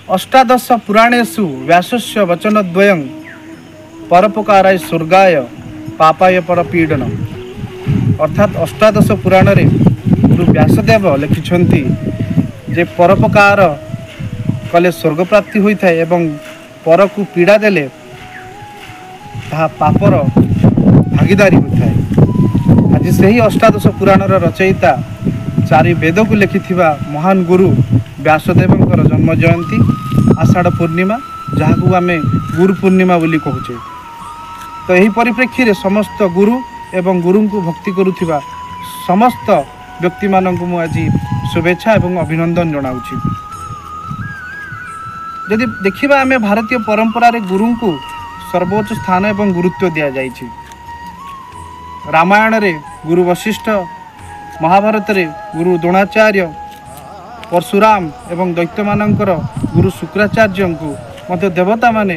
ଅଷ୍ଟାଦଶ ପୁରାଣେଷୁ ବ୍ୟାସସ୍ୟ ବଚନଦ୍ୱୟଂ ପରୋପକାରାୟ ସ୍ୱର୍ଗାୟ ପାପାୟ ପରପୀଡ଼ନ। ଅର୍ଥାତ୍ ଅଷ୍ଟାଦଶ ପୁରାଣରେ ଗୁରୁ ବ୍ୟାସଦେବ ଲେଖିଛନ୍ତି ଯେ ପରୋପକାର କଲେ ସ୍ୱର୍ଗ ପ୍ରାପ୍ତି ହୋଇଥାଏ ଏବଂ ପରକୁ ପୀଡ଼ା ଦେଲେ ତାହା ପାପର ଭାଗିଦାରୀ ହୋଇଥାଏ। ଆଜି ସେହି ଅଷ୍ଟାଦଶ ପୁରାଣର ରଚୟିତା, ଚାରି ବେଦକୁ ଲେଖିଥିବା ମହାନ ଗୁରୁ ବ୍ୟାସଦେବଙ୍କର ଜନ୍ମ ଜୟନ୍ତୀ ଆଷାଢ଼ ପୂର୍ଣ୍ଣିମା, ଯାହାକୁ ଆମେ ଗୁରୁ ପୂର୍ଣ୍ଣିମା ବୋଲି କହୁଛେ। ତ ଏହି ପରିପ୍ରେକ୍ଷୀରେ ସମସ୍ତ ଗୁରୁ ଏବଂ ଗୁରୁଙ୍କୁ ଭକ୍ତି କରୁଥିବା ସମସ୍ତ ବ୍ୟକ୍ତିମାନଙ୍କୁ ମୁଁ ଆଜି ଶୁଭେଚ୍ଛା ଏବଂ ଅଭିନନ୍ଦନ ଜଣାଉଛି। ଯଦି ଦେଖିବା, ଆମେ ଭାରତୀୟ ପରମ୍ପରାରେ ଗୁରୁଙ୍କୁ ସର୍ବୋଚ୍ଚ ସ୍ଥାନ ଏବଂ ଗୁରୁତ୍ୱ ଦିଆଯାଇଛି। ରାମାୟଣରେ ଗୁରୁ ବଶିଷ୍ଠ, ମହାଭାରତରେ ଗୁରୁ ଦ୍ରୋଣାଚାର୍ଯ୍ୟ, ପରଶୁରାମ ଏବଂ ଦୈତ୍ୟମାନଙ୍କର ଗୁରୁ ଶୁକ୍ରାଚାର୍ଯ୍ୟଙ୍କୁ ମଧ୍ୟ ଦେବତାମାନେ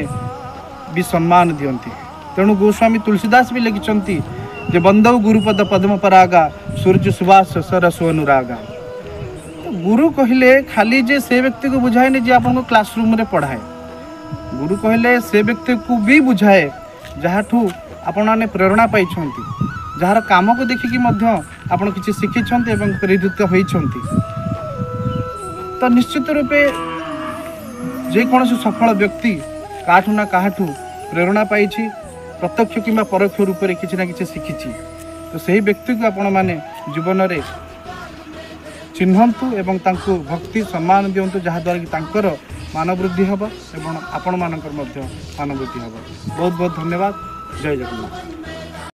ବି ସମ୍ମାନ ଦିଅନ୍ତି। ତେଣୁ ଗୋସ୍ୱାମୀ ତୁଳସୀଦାସ ବି ଲେଖିଛନ୍ତି ଯେ ବନ୍ଦଉ ଗୁରୁପଦ ପଦ୍ମ ପରାଗା, ସୂର୍ଯ୍ୟ ସୁବାସ ସରସୁ ଅନୁରାଗା। ଗୁରୁ କହିଲେ ଖାଲି ଯେ ସେ ବ୍ୟକ୍ତିକୁ ବୁଝାଏନି ଯେ ଆପଣଙ୍କୁ କ୍ଲାସରୁମ୍ରେ ପଢ଼ାଏ। ଗୁରୁ କହିଲେ ସେ ବ୍ୟକ୍ତିକୁ ବି ବୁଝାଏ ଯାହାଠୁ ଆପଣମାନେ ପ୍ରେରଣା ପାଇଛନ୍ତି, ଯାହାର କାମକୁ ଦେଖିକି ମଧ୍ୟ ଆପଣ କିଛି ଶିଖିଛନ୍ତି ଏବଂ ପ୍ରେରିତ ହୋଇଛନ୍ତି। ତ ନିଶ୍ଚିତ ରୂପେ ଯେକୌଣସି ସଫଳ ବ୍ୟକ୍ତି କାହାଠୁ ନା କାହାଠୁ ପ୍ରେରଣା ପାଇଛି, ପ୍ରତ୍ୟକ୍ଷ କିମ୍ବା ପରୋକ୍ଷ ରୂପରେ କିଛି ନା କିଛି ଶିଖିଛି। ତ ସେହି ବ୍ୟକ୍ତିକୁ ଆପଣମାନେ ଜୀବନରେ ଚିହ୍ନନ୍ତୁ ଏବଂ ତାଙ୍କୁ ଭକ୍ତି ସମ୍ମାନ ଦିଅନ୍ତୁ, ଯାହାଦ୍ୱାରା କି ତାଙ୍କର ମାନବୃଦ୍ଧି ହେବ ଏବଂ ଆପଣମାନଙ୍କର ମଧ୍ୟ ମାନବୃଦ୍ଧି ହେବ। ବହୁତ ବହୁତ ଧନ୍ୟବାଦ। ଜୟ ଜଗନ୍ନାଥ।